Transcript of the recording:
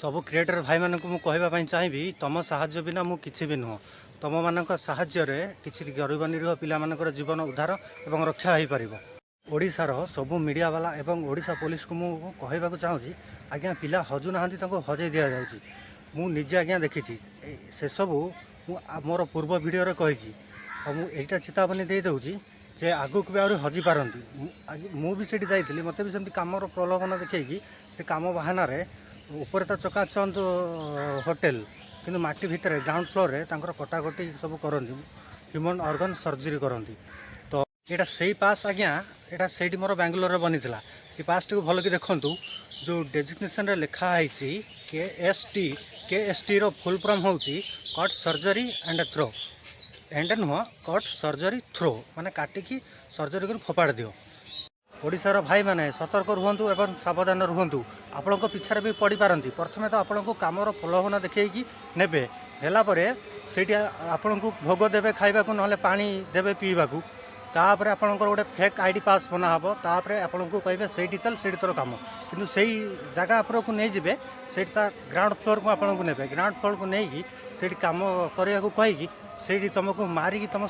ସବୁ କ୍ରିଏଟର ଭାଇମାନଙ୍କୁ ମୁଁ କହିବା ପାଇଁ ଚାହିଁବି, ତମ ସାହାଯ୍ୟ ବିନା ମୁଁ କିଛି ବି ନୁହଁ। ତମମାନଙ୍କ ସାହାଯ୍ୟରେ କିଛି ଗରିବ ନିରୀହ ପିଲାମାନଙ୍କର ଜୀବନ ଉଦ୍ଧାର ଏବଂ ରକ୍ଷା ହୋଇପାରିବ। ଓଡ଼ିଶାର ସବୁ ମିଡ଼ିଆବାଲା ଏବଂ ଓଡ଼ିଶା ପୋଲିସକୁ ମୁଁ କହିବାକୁ ଚାହୁଁଛି ଆଜ୍ଞା, ପିଲା ହଜୁନାହାନ୍ତି, ତାଙ୍କୁ ହଜେଇ ଦିଆଯାଉଛି। ମୁଁ ନିଜେ ଆଜ୍ଞା ଦେଖିଛି। ସେସବୁ ମୁଁ ମୋର ପୂର୍ବ ଭିଡ଼ିଓରେ କହିଛି। ଆଉ ମୁଁ ଏଇଟା ଚେତାବନୀ ଦେଇଦେଉଛି ଯେ ଆଗକୁ ବି ଆହୁରି ହଜି ପାରନ୍ତି। ମୁଁ ବି ସେଇଠି ଯାଇଥିଲି। ମୋତେ ବି ସେମିତି କାମର ପ୍ରଲୋଭନ ଦେଖେଇକି, ସେ କାମ ବାହାନାରେ, ଉପରେ ତ ଚକାଚନ୍ଦ ହୋଟେଲ, କିନ୍ତୁ ମାଟି ଭିତରେ ଗ୍ରାଉଣ୍ଡ ଫ୍ଲୋରରେ ତାଙ୍କର କଟାକଟି ସବୁ କରନ୍ତି, ହ୍ୟୁମାନ୍ ଅର୍ଗାନ୍ ସର୍ଜରୀ କରନ୍ତି। ତ ଏଇଟା ସେଇ ପାସ୍ ଆଜ୍ଞା, ଏଇଟା ସେଇଠି ମୋର ବାଙ୍ଗାଲୋରରେ ବନିଥିଲା। ଏ ପାସ୍ଟିକୁ ଭଲକି ଦେଖନ୍ତୁ, ଯେଉଁ ଡେଜିଗ୍ନେସନରେ ଲେଖା ହେଇଛି K S T. K S ଟିର ଫୁଲ୍ ଫର୍ମ ହେଉଛି cut surgery and throw. And ନୁହଁ, କଟ୍ ସର୍ଜରୀ ଥ୍ରୋ, ମାନେ କାଟିକି ସର୍ଜରୀ କରି ଫୋପାଡ଼ି ଦିଅ। ଓଡ଼ିଶାର ଭାଇମାନେ ସତର୍କ ରୁହନ୍ତୁ ଏବଂ ସାବଧାନ ରୁହନ୍ତୁ। ଆପଣଙ୍କ ପିଛାରେ ବି ପଡ଼ିପାରନ୍ତି। ପ୍ରଥମେ ତ ଆପଣଙ୍କୁ କାମର ପ୍ରଲୋଭନ ଦେଖେଇକି ନେବେ। ହେଲା ପରେ ସେଇଠି ଆପଣଙ୍କୁ ଭୋଗ ଦେବେ ଖାଇବାକୁ, ନହେଲେ ପାଣି ଦେବେ ପିଇବାକୁ। ତାପରେ ଆପଣଙ୍କର ଗୋଟେ ଫେକ୍ ଆଇଡି ପାସ୍ ବନା ହେବ। ତାପରେ ଆପଣଙ୍କୁ କହିବେ, ସେଇଠି ଚାଲ, ସେଇଠି ତୋର କାମ। କିନ୍ତୁ ସେଇ ଜାଗା ଉପରକୁ ନେଇଯିବେ, ସେଇଠି ତା ଗ୍ରାଉଣ୍ଡ ଫ୍ଲୋରକୁ ଆପଣଙ୍କୁ ନେବେ। ଗ୍ରାଉଣ୍ଡ ଫ୍ଲୋରକୁ ନେଇକି ସେଇଠି କାମ କରିବାକୁ କହିକି ସେଇଠି ତୁମକୁ ମାରିକି ତୁମ